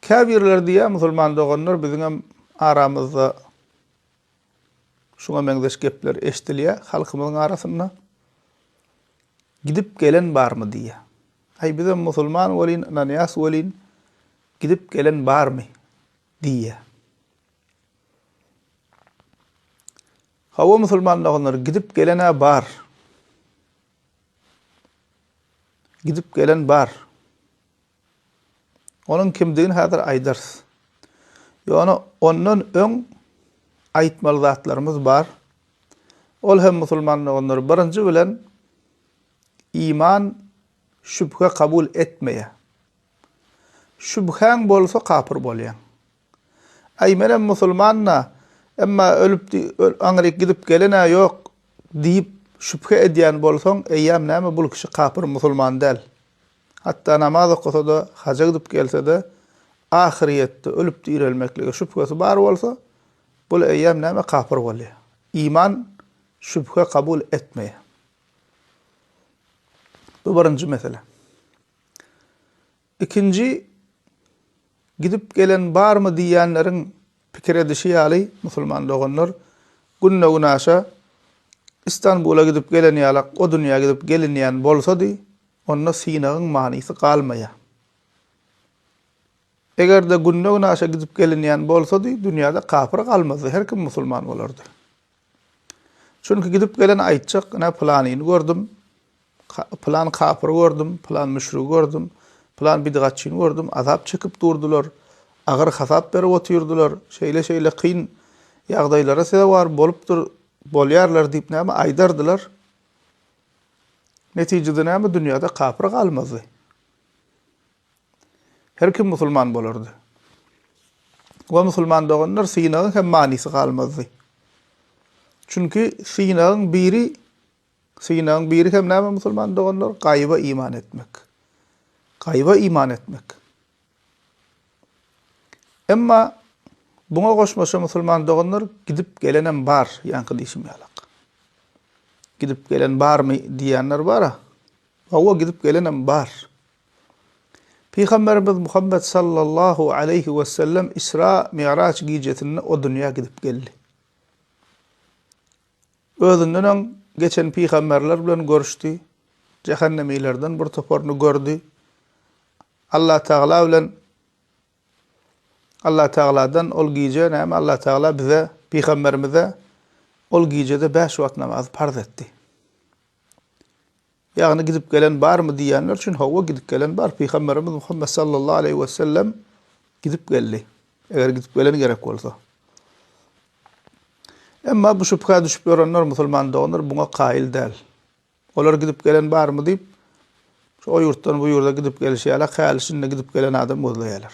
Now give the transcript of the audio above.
Käbirleri diýýär, musulman doganlar biziňem aramyzda şuňa meňzeş gepler eşdilýär halkymyzyň arasynda. Gidip gelen barmy diýýär. Aý bizem musulman welin, ynanýas welin, gidip gelen barmy diýýär. Hawa musulman doganlar gidip gelen-ä bar. Gidip gelen bar. Onuň kimdigini häzir aýdarys. Ýöne ondan öň aýtmaly zatlarymyz bar. Ol hem musulman doganlar birinji bilen iman şübhe kabul etmeýär. Şübhäň bolsa kapyr bolýaň. Aý menem musulman-da, emma ölüp aňryk gidip gelen-ä ýok diýip şübhe edýän bolsaň, eýýäm näme bul kişi kapyr musulman däl. Hatda namaz okasa-da, haja gidip gelse-de, ahyrýetde ölüp direlmeklige şübhesi bar bolsa, bul eýýäm näme kapyr bolýar. Iman şübhe kabul etmeýär. Bu birinji mesele. Ikinji, gidip gelen barmy diýýänleriň pikir edişi ýaly, musulman doganlar, günde-günaşa Istanbula gidip gelen ýalak o dünýä gidip gelinýän bolsady, onda synagyň manysy galmaýar. Eger-de günde-günaşa gidip gelinýän bolsady, dünýäde kapyr galmazdy, her kim musulman bolardy. Çünki gidip gelen aýtjak, ine pylanyny gördüm, pylan kapyry gördüm, pylan müşrigi gördüm, pylan bidgatçyny gördüm, azap çekip durdular, agyr hasap berip otyrdylar, şeýle-şeýle kyn ýagdaýlara sezewar bolupdyr, bolýarlar diýip näme aýdardylar. Netijede näme dünýäde kapyr galmazdy. Her kim musulman bolardy. We musulman doganlar synagyň hem manysy galmazdy. Çünki synagyň biri synagyň biri hem näme musulman doganlar? Gaýyba iman etmek. Gaýyba iman etmek. Emma buňa goşmaça musulman doganlar gidip gelenem bar, ýaňky diýşim ýalak. Gidip gelen barmy diýýänler bar-a. Hawa, gidip gelenem bar. Pygamberimiz Muhammet sallallahu aleýhi wesellem Isra, Mi'raç gijesinde o dünýä gidip geldi. Özünden öň geçen pygamberler bilen görüşdi, jähennemilerden bir toparyny gördi. Allatagala bilen Allatagaladan ol gije näme Allatagala bize, pygamberimize ol gijede bäş wagt namazy parz etdi. Ýagny gidip gelen barmy diýýänler üçin hawa gidip gelen bar. Pygamberimiz Muhammet sallallahu aleýhi we sellem gidip geldi. Eger gidip gelen gerek bolsa. Emma bu şübhä düşüp ýörenler musulman doganlar buňa kaýyl däl. Olar gidip gelen barmy diýip, şu o ýurtdan bu ýurda gidip gelişi ýaly häli-şindi gidip gelen adam gözleýärler.